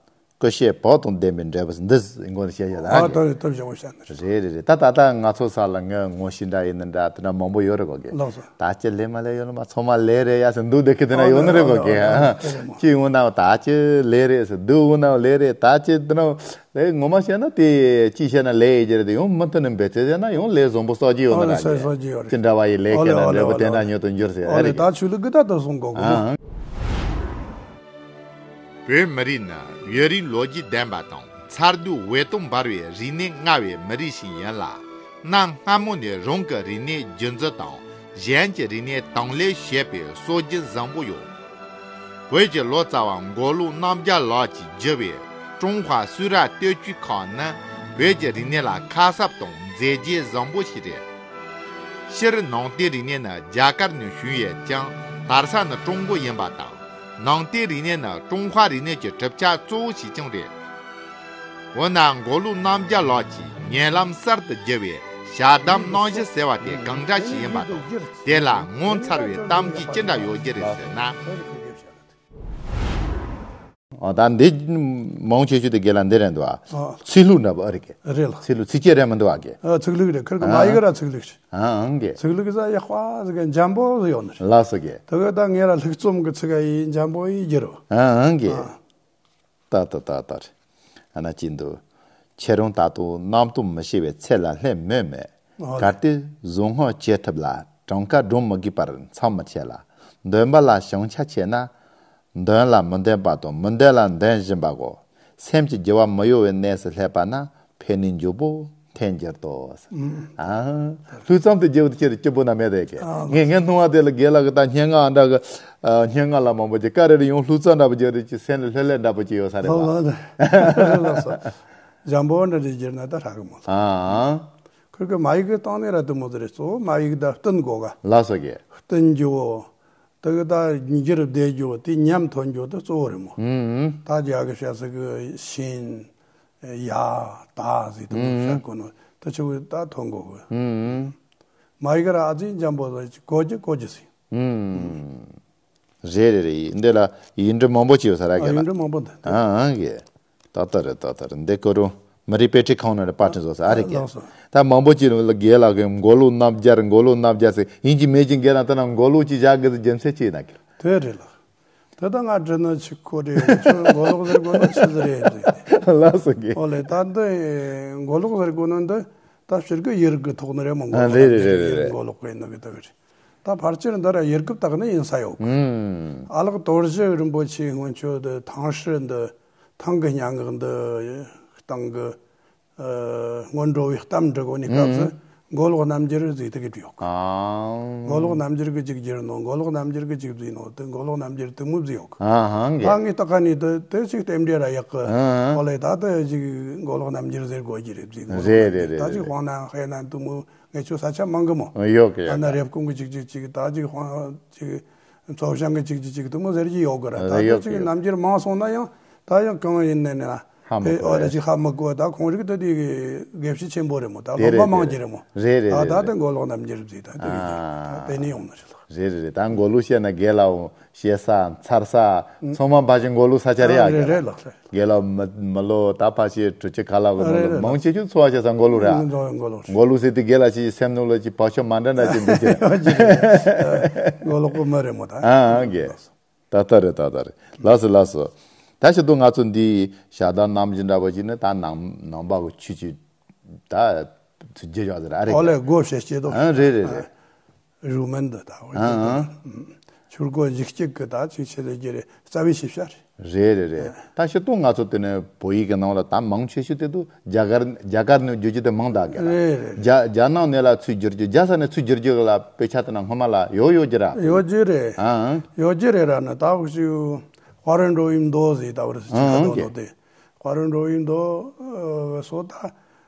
ཀུ་ཤའི་བག་དང་ལྡན་པའི་འབྲས་བུ་འདི་ཟེར་མགོ་ནས་བཤད་བཞག་ད་ཨ་ཨང་། དེ་དེ་བཞི་པོ་བཤད་ནི་རེད། རེད་རེད་རེད། ད་ད་ལྟ་ང་ཚོ་ས་ལ་ངའི་ངོ་ཤེས་འདྲ་ཡིན་ནི་འདྲ་དེ་འདྲ་མང་པོ་ཡོད་རེད་གོ་གི། ལགས་སོ། ད་ཅི་ལས་མ་ལས་ཡོད་ལ་མ་ཚང་མ་ལས་རེད་ཡ་ཟེར་འདུག་བསྡད་གི་དེ་འདྲ་ཡོད་ནི་རེད་གོ་གི། ཨ་ཨ་ཨ་ཨ་ཨ། ཅི་ཡོང་ན་ད་ཅི་ལས་རེད་ཟེར་འདུག་འོང་ན་ལས་རེད། ད་ཅི་དེ་འདྲ་ལས་ངོ་མ་བཤད་ན་དེ་ཅི་བཤད་ན་ལས་ཡི་རྒྱུ་རེད། དེ་ཡང་མུ་མཐུད་ནས་འབད་ཚེ་བཤད་ན་ཡང་ལས་བཟང་པོ་གསོག་རྒྱུ་ཡོད་ནི་རེད་གོ་གི། ཅི་འདྲ་བ་ཡི་ལས་ཀྱི་ན་འབྲས་བུ་དེ་འདྲ་མྱུར་དུ་འགྱུར་ཟེར་ཨ་རེད། ད་ཆོས་ལུགས་གི་ད་དུ་སོང་གོ་གི། ཨ་ཨ། བོད་མི་རིགས་ནི་ཡུན་རིང་ལོ་རྒྱུས་ལྡན་པ་དང་། མཚར་སྡུག་འོད་སྟོང་འབར་བའི་རིག་གནས་མངའ་བའི་མི་རིགས་ཤིག་ཡིན་ལ། གནའ་སྔ་མོ་ནས་རང་གི་རིག་གནས་རྒྱུན་འཛིན་དང་གཞན་གྱི་རིག་གནས་དང་ལེན་བྱེད་པའི་སྲོལ་རྒྱུན་བཟང་པོ་ཡོད། བོད་ཀྱི་ལོ་ཙཱ་བ་མགོ་ལོག་རྣམ་རྒྱལ་ལགས་ཀྱིས་བསྒྱུར་བའི་ཀྲུང་ཧྭ་སུ་ར་སྟོད་ཆུས་ཁག་ནི་བོད་ཀྱི་རིག་གནས་ལ་ཁ་གསབ་དང་མཛད་རྗེས་བཟང་པོ་ཞིག་རེད། སྤྱིར་ནང་བསྟན་རིག་གནས་ནི་རྒྱ་གར་ནས་བྱུང་ཡོད་ཀྱང་དར་ས་ནི་ཀྲུང་གོ་ཡིན་པ་དང་། ནང་བསྟན་རིག་གནས་ནི་ཀྲུང་ཧྭ་རིག་གནས་ཀྱི་གྲུབ་ཆ་གཙོ་བོ་ཞིག་ཀྱང་རེད། འོ་ན་མགོ་ལོག་རྣམ་རྒྱལ་ལགས་ཀྱིས་ཉེ་ལམ་གསར་དུ་བསྒྱུར་བའི་ཞལ་གདམས་རྣམ་བཞི་ཟེར་བ་དེ་གང་འདྲ་ཞིག་ཡིན་པ་དང་། དེ་ལ་ངོ་མཚར་བའི་གཏམ་རྒྱུད་ཅི་འདྲ་ཡོད་རྒྱུ་རེད་ཟེར་ན། ཨ་ད་འདི་མང་ཆེ་ཤོས་དེ་དགེ་ལ་འདི་རེད་འདུག་ཨ། ཨ། ཚིག་ལྷུག་འདྲ་པོ་ཨ་རེད་གི། རེད་ལ། ཚིག་ལྷུག་ཚིགས་བཅད་རེད་མི་འདུག་ཨ་གི། ཨ་ཚིག་ལྷུག་རེད། ཁིར་གི་མ་ཡིག་ར་ཚིག་ལྷུག་རེད། ཨ་ཨང་གི། ཚིག་ལྷུག་ས་ཡག་པ་ཟིག་གི་འཇམ་པོ་ཟིག་ཡོད་ནི་རེད། ལགས་སོ་གི། དེ་གི་ད་ངས་ར་ལྷུག་རྩོམ་གི་ཚིག་ག་ཡིན་འཇམ་པོ་ཡིན་རྒྱུ་རུ། ཨ་ཨང་གི། ཨ། ད་ད་ད་ད་རེད། ཨ་ན་ཅི་འདུག་ཁྱེད་རང་ད་དུང་རྣམ་རྟོག་མི་ཤེས་པའི་ཚད་ལ་སླེབས་མེད་མེད། ཨ་གལ་ཏེ་གཟུངས་སྔགས་བྱེད་ཐུབ་ལ་གྲངས་ཀ་སྒྲུང་མི་དགོས་པར་མཚམས་མི་ཆད་ལ། འདོན་པ་ལ་བྱང་ཆ་ཆེ་ན། འདོན་ལ་མི་འདོན་པ་དང་མི་འདོན་ལ་འདོན་བཞིན་པ་གོ། སེམས་ཀྱི་རྒྱུ་བ་མི་གཡོ་བའི་གནས་སུ་སླེབས་པ་ན་ཕན་ནུས་འབྱུང་པོ། འཐེན་འགྱུར་ཏོ། ཨ། ལྷུག་ཙམ་དུ་བརྗོད་དེ་ཁྱེད་སྐྱིད་པོ་ན་མེད་དེ་ཀྱེ། ཨ། ངས་ངའི་སྣང་བ་དེ་ལ་རྒན་ལགས་ཀྱི་ད་སྙན་ངག་འདྲ་གི། ཨ། སྙན་ངག་ལ་མང་པོ་ཅིག་ཀ་རེ་རེ་ཡང་ལྷུག་ཙམ་འདྲ་པོ་བརྗོད་དེ་ཅིག་སེམས་ལ་ལྷོད་ལྷོད་འདྲ་པོ་ཅིག་ཡོད་ས་རེད་པ། ལགས་སོ། འཇམ་པོ་འདྲ་ཅིག་བསྒྱུར་ན་ད་ཧྲ་གི་མོ། ཨ། ཁོ་གི་མ་ཡིག་གི་སྟེང་ནས་ར་དུ་མོ་ཟེར་རེད། གཙོ་བོ་མ་ཡིག་ད་བསྟུན་དགོས་ག། ལགས་སོ་ཀྱེ། བསྟུན་རྒྱུ། དེ་གི་ད་འགྱུར་བདེ་རྒྱུ་དེ་ཉམས་ཐོན་རྒྱུ་དེ་གཙོ་བོ་རེད་མོ། ཨུམ། ད་རྒྱ་གི་བཤད་ས་གི་ཤིན། ཡ། ད་ཟིག་དུ་མོ་ཨུམ། བཤད་དགོས་ནོ་དེ་ཆུ་བོ་ད་ཐོན་དགོས་གི། ཨུམ། མ་ཡིག་ར་ཨ་ཙི་འཇམ་པོ་ཟིག་གོ་རྒྱུ་གོ་རྒྱུ་ཟིག། ཨུམ། རེད་རེད་རེད། འདི་ལ་ཡིག་འབྲུ་མང་པོ་ཅིག་ཡོད་ས་ར་ག་ལ། ཡིག་འབྲུ་མང་པོ་འདི། ཨ་ཨ་གི། ཏག་ཏག་རེད། ཏག་ཏག་རེད། འདི་ཀོ་རུ་མི་རིགས་དཔེ་ཁྲིད་ཁང་ནང་ནས་པར་སྐྲུན་བཟོ་ས་ཨ་རེད་གི། ལགས་སོ། ད་མང་པོ་ཅིག་ལ་རྒན་ལགས་ཀྱི་མགོ་ལོག་རྣམ་རྒྱལ། མགོ་ལོག་རྣམ་རྒྱལ་ཟེར་ཡིན་གཅིག་མིན་གཅིག་རྒན་ལགས་དེ་ན་མགོ་ལོག་ཅིག་བཞག་གི་ཟེར་རྒྱུ་མཚན་ཅི་ཡིན་ན་གི། དེ་རེད་ལགས། དེ་ད་ང་དྲན་ན་ཆི་ཁོ་རེད། ཁྱོད་མགོ་ལོག་ཟེར་དགོས་ན་ཆི་ཟིག་རེད་ཟེར། ལགས་སོ་གི། ཨོ་ལེ། ད་འདི་མགོ་ལོག་ཟེར་དགོས་ན་འདི་ད་ཕྱིར་གི་ཡུལ་གི་ཐོག་ནས་རེད་མོ། མགོ་ཨ་ལོག་རེད་རེད་རེད་རེད། མགོ་ལོག་གི་ནི་གི་ད་གི་རེད། ད་ཕལ་ཆེར་འདི་ར་ཡུལ་སྐབས་དག་ནི་ཡིན་ས་ཡོད་གི། ཨུམ། ཨ་ལགས་དོར་ཞི་རིན་པོ་ཆེ་སྔོན་ཆད་དུ་ཐང་ཧྲི་འདི་ཐང་གི་སྙན་ངག་འདི་སྟེང་གི་ཨ་སྔོན་འགྲོ་བའི་གཏམ་འབྲི་གོ་ནི་སྐབས་སུ་ཨུམ། མགོ་ལོག་རྣམ་འགྱུར་ཟིག་དེ་གི་བྲིས་ཡོད་གི། ཨ། མགོ་ལོག་རྣམ་འགྱུར་གི་ཅིག་བསྒྱུར་ནོ། མགོ་ལོག་རྣམ་འགྱུར་གི་ཅིག་བཟོས་ནོ། དེ་མགོ་ལོག་རྣམ་འགྱུར་དེ་མོ་བཟོས་ཡོད་གི། ཨ་ཧང་གི། ད་ངས་ད་ག་ནས་དེ་དེ་ཅིག་རྟེན་འབྲེལ་ར་ཡག་གི། ཨ། ཨོ་ལེ། ད་དེ་ཅིག་མགོ་ལོག་རྣམ་འགྱུར་ཟེར་དགོས་ཀྱི་རེད་ཟིག། མགོ་ལོག་རེད་རྣམ་འགྱུར། རེད་ད་རེད་ཅིག་རེད། ཧོང་ནན་ཧེ་ནན་དེ་མོ། ངས་ཁྱོད་ས་ཆ་མང་གི་མོ། ཡོད་གི་ཡོད། ད་ན་རེབ་གོང་གི་ཅིག་ཅིག་ཅིག་ད་ཅིག་ཧོང་ཅིག་མཚོ་བྱང་གི་ཅིག་ཅིག་ཅིག་དུ་མོ་ཟེར་གྱི་ཡོད་གི་ར། ད་ཡོད་ད་གི་ཅིག་ཡོད་གི། རྣམ་འགྱུར་མང་སོང་ན་ཡང་ད་ཡང་གང་ཡིན་ནས་ན། ཧ་མི་གོ་ཨོ་ད་རེད། ཅིག་ཧ་མི་གོ། ད་ཁོང་རིགས་ད་དེ་གི་དགེ་བཤེས་ཆེན་པོ་རེད་མོ། ད་དེ་རེད། སློབ་མ་མང་གི་རེད་མོ། རེད་རེད་ད་རེད་ད་རེད། དེ་མགོ་ལོག་རྣམ་འགྱུར་ཟིག་ད་དེ་གི་ཨ། ད་དེ་ནས་ཡོང་ནི་རེད་ལགས། རེད་རེད་རེད། ད་མགོ་ལོག་བཤད་ན་རྒན་ལགས་བཤད་ས་འཚར་ས་ཚང་མ་ཕལ་ཆེར་མགོ་ལོག་ས་ཆ་རེད་ཨ། ཨ་རེད་རེད་ལགས། རེད་ལགས། རྒན་ལགས་མི་མི་ལོ་ད་ཕལ་ཆེར་དྲུག་ཅུ་ཁ་ལག་གི་ཨ་མི་རེད་ལོ་རེད་མང་ལགས། ཆེ་ཆུང་འཚོ་བ་བྱེད་ས་མགོ་ལོག་རེད་ཨ། ཨ་མགོ་ལོག་རེད། མགོ་ལོག་ཟེར་དུས་རྒན་ལགས་ཀྱི་སེམས་ནང་ལ་ཅིག་བག་ཆགས་མ་འདྲ་འདྲ་ཅིག་འདུག་ཅེ། མགོ་ལོག་པོ་མི་རེད་མོ་ད། ཨ་ཨ་རྒན། ད་ལྟ་རེད། ད་ལྟ་རེད། ལགས་སོ་ལགས་སོ། ད་ཕྱིར་དུ་ང་ཚོ་འདི་ཞྭ་དང་གནམ་རྒྱུད་འདྲ་པོ་ཅིག་ནི་ད་ནང་ནང་པ་གི་ཆོས་ཀྱི་ད་ཚུལ་རྒྱུ་ཡོད་ཟེར་ཨ་རེད། ཨོ་ལེ་སྒོ་ཕྱེ་སྐྱེ་དོ། ཨ་རེད་རེད་རེད། རུ་མན་འདི་ད་འོ་ཨ་ཨ། ཆུ་སྒོ་འཇིགས་སྐྱེ་གི་ད་ཅིག་ཆེ་ལེ་རྒྱུ་རེད། རྩ་བའི་ཤེས་བྱ་རེད། རེད་རེད་རེད། ད་ཕྱིར་དུ་ང་ཚོ་དེ་ནས་བོད་ཡིག་གི་ནང་ལ་ད་མང་ཆེ་ཤོས་དེ་དུ་རྒྱ་གར་རྒྱ་གར་ནས་བསྒྱུར་རྒྱུ་དེ་མང་དག་གི་ར། རེད་རེད། རྒྱ་རྒྱ་ནང་ནས་ལ་ཚུར་བསྒྱུར་རྒྱུ། རྒྱ་ས་ནས་ཚུར་བསྒྱུར་རྒྱུ་ལ་དཔེ་ཆ་དེ་ན་སྔོན་མ་ལ་ཡོད་ཡོད་ཀྱི་ར། ཡོད་ཀྱི་རེད། ཨང་། ཡོད་ཀྱི་རེད་ར་ནི་ད་འུ་ཅུ་ཧྭ་རན་ཌོ་ཡིན་མདོ་ཟེར་ད་བར་སི་ཨང་། ཁ་ཏོ་ནོ་དེ་ཧྭ་རན་ཌོ་ཡིན་མདོ་སོ་ད་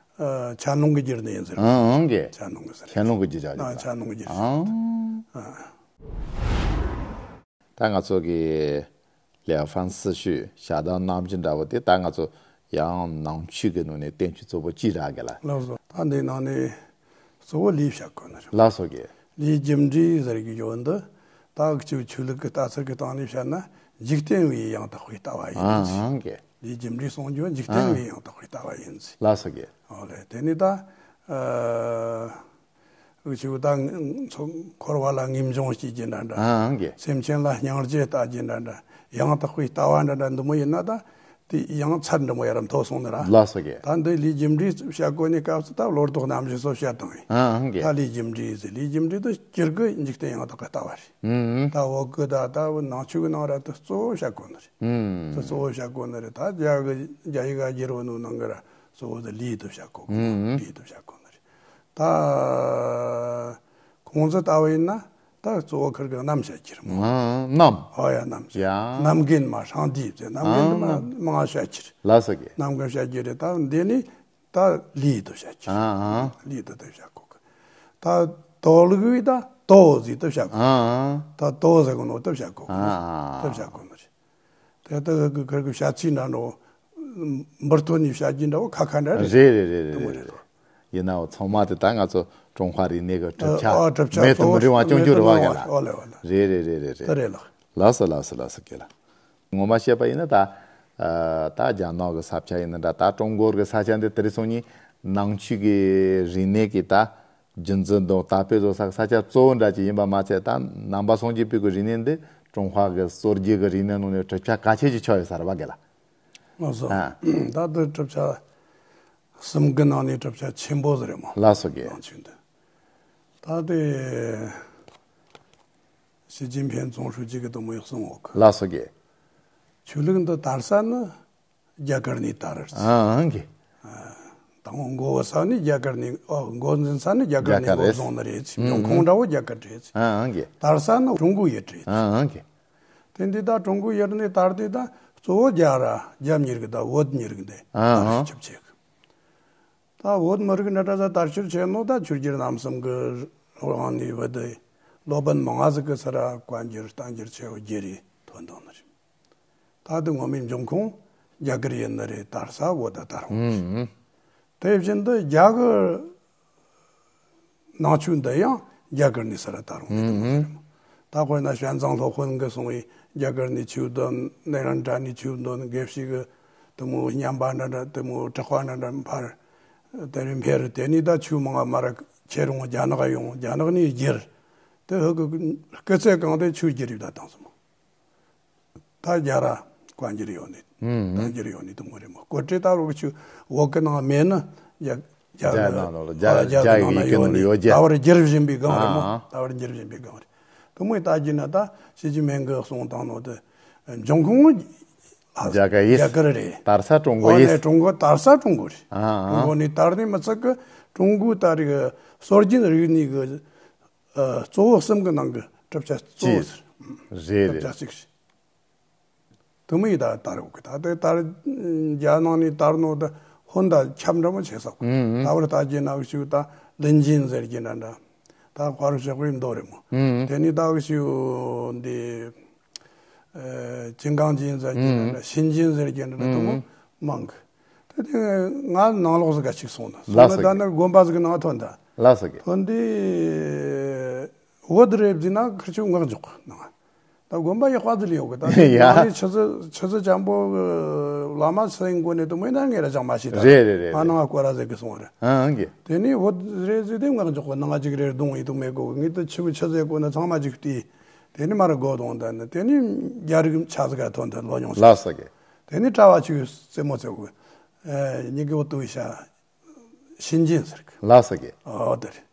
ཆ་ནང་གི་རྒྱུར་ནི་ཡིན་ཟེར། ཨང་ཨང་གི། ཆ་ནང་གི་ཟེར། ཆ་ནང་གི་རྒྱུ་ཆ་ཨ་ཆ་ནང་གི་རྒྱུ་ཨང་། ཨ། ད་ང་ཚོ་གི་ལེའུ་ཧྥན་སི་ཞུས་ཞྭ་དང་གནམ་རྒྱུད་འདྲ་བོ་དེ་ད་ང་ཚོ་ཡང་ནང་ཆོས་ཀྱི་ནང་ནས་བསྟན་བཅོས་གཙོ་བོ་གཅིག་རག་གི་ལ། ལགས་སོ། ད་འདི་ནང་ནས་གཙོ་བོ་ལུས་བཤད་དགོས་ནི་རེད། ལགས་སོ་གི། ལུས་རྒྱུ་འབྲས་ཟེར་གི་ཡོད་འདི་ད་གཅིག་ཆོས་ལུགས་ཀྱི་ལྟ་ཚུལ་གྱི་སྟེང་ནས་བཤད་ན་འཇིག་རྟེན་པའི་ཡང་དག་པའི་ལྟ་བ་ཡིན་ཨང་ཟེར། ཨང་གི། ལུས་རྒྱུ་འབྲས་གསུང་རྒྱུ་འཇིག་རྟེན་པའི་ཨང་ཡང་དག་པའི་ལྟ་བ་ཡིན་ཟེར། ལགས་སོ་གི། ཨོ་ལེ་དེ་ནི་ད་ཨ། འུ་ཆོས་ད་འཚོ་འཁོར་བ་ལ་ངེས་འབྱུང་སྐྱེ་རྒྱུ་འདྲ་འདྲ། ཨང་གི། སེམས་ཅན་ལ་སྙིང་རྗེ་ལྟ་རྒྱུ་འདྲ་འདྲ། ཡང་དག་པའི་ལྟ་བ་འདྲ་འདྲ་འདི་མོ་ཡིན་ན་ད་དེ་ཡང་ཚད་འདྲ་མོ་ཡར་མཐོ་སོང་ནི་ར། ལགས་སོ་གི། ད་འདི་ལུས་རྒྱུ་འབྲས་བཤད་དགོས་ནི་སྐབས་སུ་ད་བློ་ལྡོག་རྣམ་བཞི་སོགས་བཤད་བཏང་ཡིན། ཨང་གི། ད་ལུས་རྒྱུ་འབྲས་ཟེར་ལུས་རྒྱུ་འབྲས་དེ་སྤྱིར་གི་འཇིག་རྟེན་ཡང་དག་གི་ལྟ་བ་རེད། ཨང་། ད་འོག་གི་ད་ད་ནང་ཆོས་གི་ནང་ར་དེ་གཙོ་བོ་བཤད་དགོས་ནི་རེད། ཨང་། དེ་གཙོ་བོ་བཤད་དགོས་ནི་རེད། ད་རྒྱ་གི་རྒྱ་ཡིག་ག་བསྒྱུར་བ་ནོ་ནང་གི་ར་གཙོ་བོ་དེ་ལུས་དེ་བཤད་དགོས་གི། ཨང་། ལུས་དེ་བཤད་དགོས་ནི་རེད། ད་ཁོང་ཚོ་ལྟ་བུ་ཡིན་ན་ད་གཙོ་བོ་ཁིར་གི་རྣམ་བཤད་རྒྱུ་རེད་མོ། ཨང་། རྣམ། ཧོ་ཡ་རྣམ་བཤད། ཡ། རྣམ་མཁན་མ་ཧྲང་ཏི་ཟེར་རྣམ་མཁན་དེ་མ་ཨང་། མང་བཤད་རྒྱུ་རེད། ལགས་སོ་གི། རྣམ་མཁན་བཤད་རྒྱུ་རེད། ད་འདི་ནི་ད་ལུས་དེ་བཤད་རྒྱུ་རེད། ཨང་། ལུས་དེ་དེ་བཤད་དགོས་གི། ད་དོ་ལུགས་བི་ད་དོ་ཟིག་དེ་བཤད་དགོས། ཨང་། ད་དོ་ཟེར་གོ་ནོ་དེ་བཤད་དགོས་གི། ཨང་། དེ་བཤད་དགོས་ནི་རེད། དེ་ལྟ་གི་ཁིར་གི་བཤད་ཚིག་འདྲ་འགྲོ་འབུར་ཐོན་ནས་བཤད་རྒྱུ་འདྲ་བོ་ཁ་ཁ་འདྲ་རེད། རེད་རེད་རེད་རེད། དེ་མོ་རེད་རེད། ཡིན་ནའང་ཚང་མ་དེ་ད་ང་ཚོ་ཀྲུང་ཧྭ་རིག་གནས་ཀྱི་གྲུབ་ཆ་ཨ་གྲུབ་ཆ་མེད་དུ་མི་རུང་བ་སྐྱོང་རྒྱུ་རེད་བ་ག་ལ། ཨོ་ལེ་ཨོ་ལེ། རེད་རེད་རེད་རེད་རེད། དེ་རེད་ལགས། ལགས་སོ་ལགས་སོ་ལགས་སོ་ག་ལ། ངོ་མ་བཤད་པ་ཡིན་ན་ད་ཨ་ད་རྒྱ་ནག་གི་ས་ཆ་ཡིན་ན་འདྲ་ད་ཀྲུང་གོ་གི་ས་ཆ་འདི་དེ་རིང་སང་ཉིན་ནང་ཆོས་ཀྱི་རིག་གནས་ཀྱི་ད་རྒྱུན་འཛིན་དང་དར་སྤེལ་བཟོ་ས་ས་ཆ་གཙོ་བོ་འདྲ་ཅིག་ཡིན་པ་མ་ཚད། ད་ནང་པ་སངས་རྒྱས་པའི་གི་རིག་གནས་འདི་ཀྲུང་ཧྭ་གི་སྲོལ་རྒྱུན་གི་རིག་གནས་ནང་ནས་གྲུབ་ཆ་གལ་ཆེ་ཅིག་ཆགས་ཡོད་ས་རེད་བ་ག་ལ། ལགས་སོ། ཨ། ད་འདི་གྲུབ་ཆ་གསུམ་གི་ནང་ནས་གྲུབ་ཆ་ཆེན་པོ་ཟིག་རེད་མོ། ལགས་སོ་གི། ནང་ཆོས་འདི། ད་དེ་ཞི་ཅིན་ཕིན་ཙུང་ཧྲུའུ་ཅི་གི་དུ་མོ་ཡག་གསུང་འོག་གི། ལགས་སོ་གི། ཆོས་ལུགས་འདི་དར་ས་ནི་རྒྱ་གར་ནས་དར་རེད། ཨང་གི། ཨ། དང་པོ་འགོ་བོ་ས་ནི་རྒྱ་གར་ནས། ཨོ། འགོ་འཛིན་ས་ནི་རྒྱ་གར་ནས། རྒྱ་གར་འགོ་རེད། བཟུང་ནི་རེད། ཨང་། འབྱུང་ཁུངས་འདྲ་བོ་རྒྱ་གར་རེད། ཨང་། ཨང་གི། དར་ས་ནི་ཀྲུང་གོ་ཡུལ་རེད། ཨང་། ཨང་གི། དེ་འདི་ད་ཀྲུང་གོ་ཡུལ་ནས་དར་དེ་ད་གཙོ་བོ་རྒྱ་ར་རྒྱ་མི་རིགས་དང་བོད་མི་རིགས་འདི། ཨང་། ཨང་། ཁྱབ་ཆེ་གི། ད་བོད་མི་རིགས་འདྲ་འདྲ་ས་དར་ཁྱབ་ཆེ་ནོ་ད་ཆོས་རྒྱལ་རྣམ་གསུམ་གི་དབང་ནས་བུད་དེ། སློབ་དཔོན་མང་ང་ཟིག་གི་སར་བཀའ་འགྱུར་བསྟན་འགྱུར་ཆེ་བོ་བརྒྱུད་རེ་ཐོན་བཏང་ནི་རེད། ད་དེ་ངོ་མའི་འབྱུང་ཁུངས་རྒྱ་གར་ཡིན་ནི་རེད། དར་ས་བོད་ད་དར་འོང་ནི་རེད། ཨང་། དེ་བཞིན་དུ་རྒྱ་གི་ནང་ཆོས་འདི་ཡང་རྒྱ་གར་ནས་སར་དར་འོང་ནི་རེད། ཨང་། ད་དཔེར་ན་ཞོན་ཙང་སློབ་དཔོན་གིས་གསུངས་པའི་རྒྱ་གར་ནས་ཆོས་འདོན། གནས་རིམ་གྲྭ་ནས་ཆོས་འདོན། དགེ་བཤེས་གི་དེ་མོ་བསྙེན་པ་འདྲ་འདྲ། དེ་མོ་གྲགས་པ་འདྲ་འདྲ་འཕར། དེ་རིང་འཕེལ། དེ་ནས་ད་ཆོས་མང་མར་ཁྱེར་འོང་། རྒྱ་ནག་ཡོང་། རྒྱ་ནག་ནས་བསྒྱུར། དེ་ཧུ་གི་སྐུ་ཚེ་གང་དེ་ཆོས་བསྒྱུར་ཡོད་ད་དང་སོང་། ད་རྒྱ་ར་བཀའ་འགྱུར་ཡོད་ནི། ཨང་། བསྟན་འགྱུར་ཡོད་ནི་དེ་མོ་རེད་མོ། སྐོར་བྲིས་ད་རུ་ཆོས་བོད་གི་ནང་མེད་ནི། རྒྱ་རྒྱ་རྒྱ་ནང་ལོགས་ལ། རྒྱ། རྒྱ་རྒྱ་གི་ནང་ཡི་ལ་ཡོད་ནི། ད་བར་བསྒྱུར་བཞིན་པའི་སྒང་རེད་མོ། ཨང་། ཨང་། ད་བར་བསྒྱུར་བཞིན་པའི་སྒང་རེད། དེ་མོ་ཡི་ལྟ་རྒྱུ་ན་ད་ཞི་ཅིན་ཕིང་གིས་གསུངས་བཏང་ནོ་དེ་འབྱུང་ཁུངས་རྒྱ་གར་ཡིན། རྒྱ་གར་རེད། དར་ས་ཀྲུང་གོ་ཡིན། ཨོ་ནས་ཀྲུང་གོ། དར་ས་ཀྲུང་གོ་རེད། ཨང་། ཨང་། ཀྲུང་གོ་ནས་དར་ནི་མི་ཚད་གི་ཀྲུང་གོའི་ད་རེས་སྲོལ་རྒྱུན་རིག་གནས་གི་ཨ། གཙོ་བོ་གསུམ་གི་ནང་གི་གྲུབ་ཆ་གཙོ་བོ་ཟེར། རེད་རེད། གྲུབ་ཆ་གཅིག་རེད། དེ་མོ་ཡི་ད་དར་ཡོད་གི། ད་དེ་དར། རྒྱ་ནང་ནས་དར་ནོ་ད་ཧོན་ད་ཁྱབ་འདྲ་མོ་བྱས་སོང་། ཨང་། ཨང་། ད་བར་ལྟ་རྒྱུ་ན་ཞུ་ད་ལིན་ཅིན་ཟེར་གྱི་འདྲ་འདྲ། ད་དཔའ་རུ་ཞག་པའི་མདོ་རེད་མོ། ཨང་། དེ་ནས་ད་ཞུ་འདི། ཨ། ཅིན་ཀང་ཅིན་ཟེར་གྱི་འདྲ་འདྲ། ཨང་། ཞིན་ཅིན་ཟེར་གྱི་འདྲ་འདྲ། དེ་མོ་ཨང་། མང་གི། དེ་དེ་ང་ནང་ལོགས་སུ་ག་ཅིག་སོང་ན། སོང་ལ་ན་ད་ནི་དགོན་པ་ཟིག་ནང་ཐོན་ད། ལ་ས་གི། ཐོན་དེ་བོད་རེད་ཟེར་ན་ཁིར་ཆོ་ངག་འཇོག་གི་ནང་། ད་དགོན་པ་ཡག་པ་ཟིག་ལ་ཡོད་གི། ད་དེ་ཡ། ང་ནི་ཆུ་ཚོད་ཆུ་ཚོད་འཇམ་པོ་གི་བླ་མ་སེང་གོ་ནས་དུ་མོ་ཡིན་ན་ངས་ར་ཅང་མ་ཤེས་ད། རེད་རེད་རེད། ང་ནང་ང་སྐོར་ར་ཟེར་གི་སོང་རེད། ཨང་གི། དེ་ནས་བོད་རེད་ཟེར་དེ་ངག་འཇོག་གི་ནང་ང་ཅིག་རེད་གདོང་ཡིན་དུ་མེད་གོ། ངས་དུ་ཆུ་བོ་ཆུ་ཚོད་གོ་ན་ཚང་མ་ཅིག་བལྟས། དེ་ནས་མར་སྒོ་གདོང་ད་ནི་དེ་ནས་རྒྱ་རིགས་ཆ་ཟིག་ག་ཐོན་ད་ལོ་ཉུང་ཞིག། ལ་ས་གི། དེ་ནས་གྲྭ་བ་ཆོས་རྩེད་མོ་རྩེ་གོ། ཨ། ཉི་གི་འོ་ཏུ་ཤ། ཞིན་ཅིན་ཟེར་གི། ལ་ས་གི། ཨོ་དེ་རེད།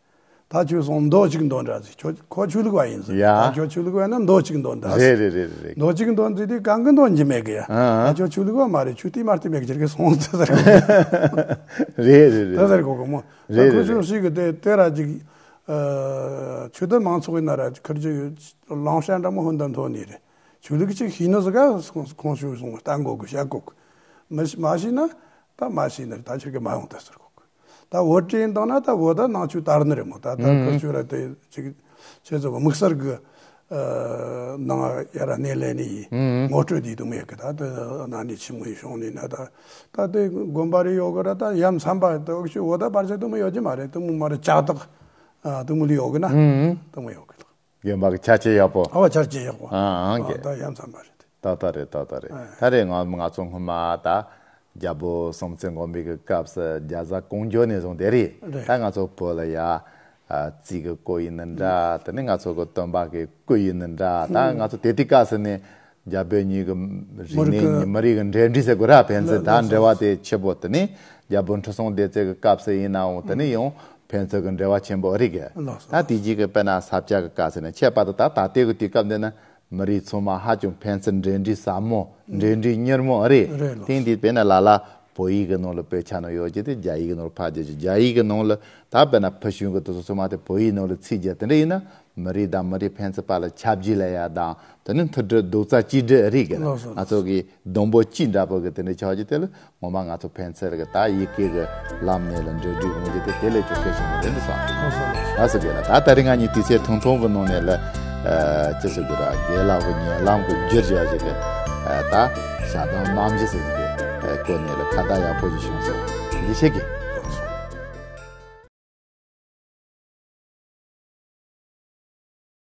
ད་ཁྱོད་སོང་མདོ་གཅིག་འདོན་དྲ་ཟེར། ཁྱོད་ཁོ་ཆོས་ལུགས་པ་ཡིན་ཟེར། ཡ། ད་ཁྱོད་ཆོས་ལུགས་པ་ཡིན་ན་མདོ་གཅིག་འདོན་དྲ་ཟེར། རེད་རེད་རེད་རེད། མདོ་གཅིག་འདོན་ཟེར་དུས་གང་གི་འདོན་གྱི་མེད་གི་ཡ། ཨ། ད་ཁྱོད་ཆོས་ལུགས་པ་མ་རེད། ཁྱོད་དེ་མ་བལྟས་མེད་གི་ཁྱེར་གི་སོང་ཟེར། རེད་རེད་རེད། ད་ཟེར་གོ་གི་མོ། རེད་རེད་རེད། ད་ཁོ་ཆོས་ཤིག་གི་དེ་དེ་ར་ཅིག་ཨ། ཆོས་དད་མང་ཚོགས་ཡིན་ན་ར་ཁིར་ཆོ་ལང་ཤ་འདྲ་མོ་ཧོན་དང་མཐོ་ནི་རེད། ཆོས་ལུགས་གཅིག་ཤེས་ནི་ཟིག་ག་ཁོང་ཁོང་ཆོས་སོང་བལྟ་གོ་གི་བཤད་གོ་གི། མི་མ་ཤེས་ན། ད་མ་ཤེས་ནི་རེད། ད་ཁྱེད་ཀྱིས་མ་ཡོང་ད་ཟེར་གོ་གི། ད་བོད་དྲན་བཏང་ན་ད་བོད་ད་ནང་ཆོས་དར་ནི་རེད་མོ། ད་ད་ཨང་། ཁོ་ཆོས་ར་དེ་ཅིག་ཁྱེད་ཚོ་གི་དམིགས་བསལ་གི་ཨ་ནང་ཡ་ར་སྣེ་ལེན་ནི་ཡིན། ཨང་། ངོ་སྤྲོད་དེ་དུ་མེད་གི། ད་དེ་གནའ་ནས་ཆི་མོ་ཡི་བྱུང་ནི་ན། ད་ད་དེ་དགོན་པ་རེ་ཡོད་གི་ར། ད་ཡ་མཚན་པ་དེ་འོག་ཆོས་བོད་ད་བར་ཆད་དུ་མོ་ཡོད་ཀྱི་མ་རེད། དུ་མོ་མ་རེད། ལྕགས་ཐག་ཨ་དུ་མོ་ལི་ཡོད་གི་ན། ཨང་། དུ་མོ་ཡོད་གི། དགོན་པ་གི་ཆ་ཆེ་ཡག་པོ། ཨ་བ་ཆ་ཆེ་ཡག་པོ། ཨ་ཨང་གི། ད་ཡ་མཚན་པ་རེད། ཏག་ཏག་རེད། ཏག་ཏག་རེད། ཨ། ད་རེས་ང་ང་ཚོ་སྔོན་མ་ད་རྒྱལ་པོ་སྲོང་བཙན་སྒམ་པོའི་གི་སྐབས་སུ་རྒྱ་བཟའ་ཀོང་ཇོ་ནས་བཟུང་དེ་རེད། རེད། ད་ང་ཚོ་བོད་ལ་ཡ་ཨ་རྩིས་གི་སྐོར་ཡིན་ནི་འདྲ། དེ་ནས་ང་ཚོ་གི་སྟོན་པ་གི་སྐུ་ཡིན་ནི་འདྲ། ད་ང་ཚོ་དེ་དུས་སྐབས་སུ་ནས་རྒྱལ་པོ་གཉིས་གི་རིག་གནས། མི་རིགས་མི་རིགས་གི་འབྲེལ་འདྲིས་ཟེར་དགོས་ར། ཕན་ཚུན་ད་འབྲེལ་བ་དེ་ཆེ་པོ། དེ་ནས་རྒྱལ་པོ་ཁྲི་སྲོང་ལྡེ་བཙན་གི་སྐབས་སུ་ཡིན་ནའང་དེ་ནས་ཡང་ཕན་ཚུན་གི་འབྲེལ་བ་ཆེན་པོ་རེད་གི། ལགས་སོ། ད་དེ་རྗེས་གི་དཔེར་ན་ས་སྐྱ་གི་སྐབས་སུ་ནས་ཁྱད་པར་དུ་ད་ད་ལྟའི་གི་དུས་སྐབས་འདི་ན། མི་རིགས་ཚང་མ་ཧ་ཅང་ཕན་ཚུན་འབྲེལ་འདྲིས་ཟབ་མོ། ཨང་། འབྲེལ་འདྲིས་མྱུར་མོ་རེད། རེད་ལགས། དེང་དུས་དཔེར་ན་ལ་ལ་བོད་ཡིག་གི་ནང་ལ་དཔེ་ཆ་ནང་ཡོད་རྒྱུ་དེ་རྒྱ་ཡིག་གི་ནང་ལ་ཕབ་རྒྱག་རྒྱུ། རྒྱ་ཡིག་གི་ནང་ལ་ད་དཔེར་ན་ཕུལ་བྱུང་གི་དེ་ཚོ་ཚང་མ་དེ་བོད་ཡིག་ནང་ལ་ཚུད་རྒྱུ་དེ་འདྲ་ཡིན་ན། མི་རིགས་དང་མི་རིགས་ཕན་ཚུན་བར་ལ་ཁྱབ་རྒྱ་ལ་ཡ་དང་། དེ་ནི་མཐུན་སྒྲིལ་རྡོག་རྩ་གཅིག་སྒྲིལ་རེད་གི། ལགས་སོ། ང་ཚོ་གི་སྡོང་པོ་གཅིག་འདྲ་པོ་གི་དེ་འདྲ་ཆགས་རྒྱུ་དེ་ལ་ངོ་མ་ང་ཚོ་ཕན་ཚུན་གི་ད་ཡི་གེ་གི་ལམ་ནས་ལ་འབྲེལ་འདྲིས་ཡོང་རྒྱུ་དེ་དེ་ལས་ཀྱང་གལ་ཆེན་པོ་རེད་འདུག་བསམ། ལགས་སོ། ལགས་སོ། ལགས་སོ་གི་ལ། ད་ད་རིང་ང་གཉིས་དུས་ཚོད་ཐུང་ཐུང་གི་ནང་ནས་ལ་ཨ་ཅི་ཟེར་དགོས་ར། དགེ་ལགས་གི་ཉེ་ལམ་གི་བསྒྱུར་བྱ་ཞིག་གི་ཨ་ད་ཞལ་གདམས་རྣམ་བཞི་ཟེར་གི་ཨ་སྐོར་ནས་ལ་ཁ་བརྡ་ཡག་པོ་ཞིག་བྱུང་སོང་། འདི་བྱེད་གི།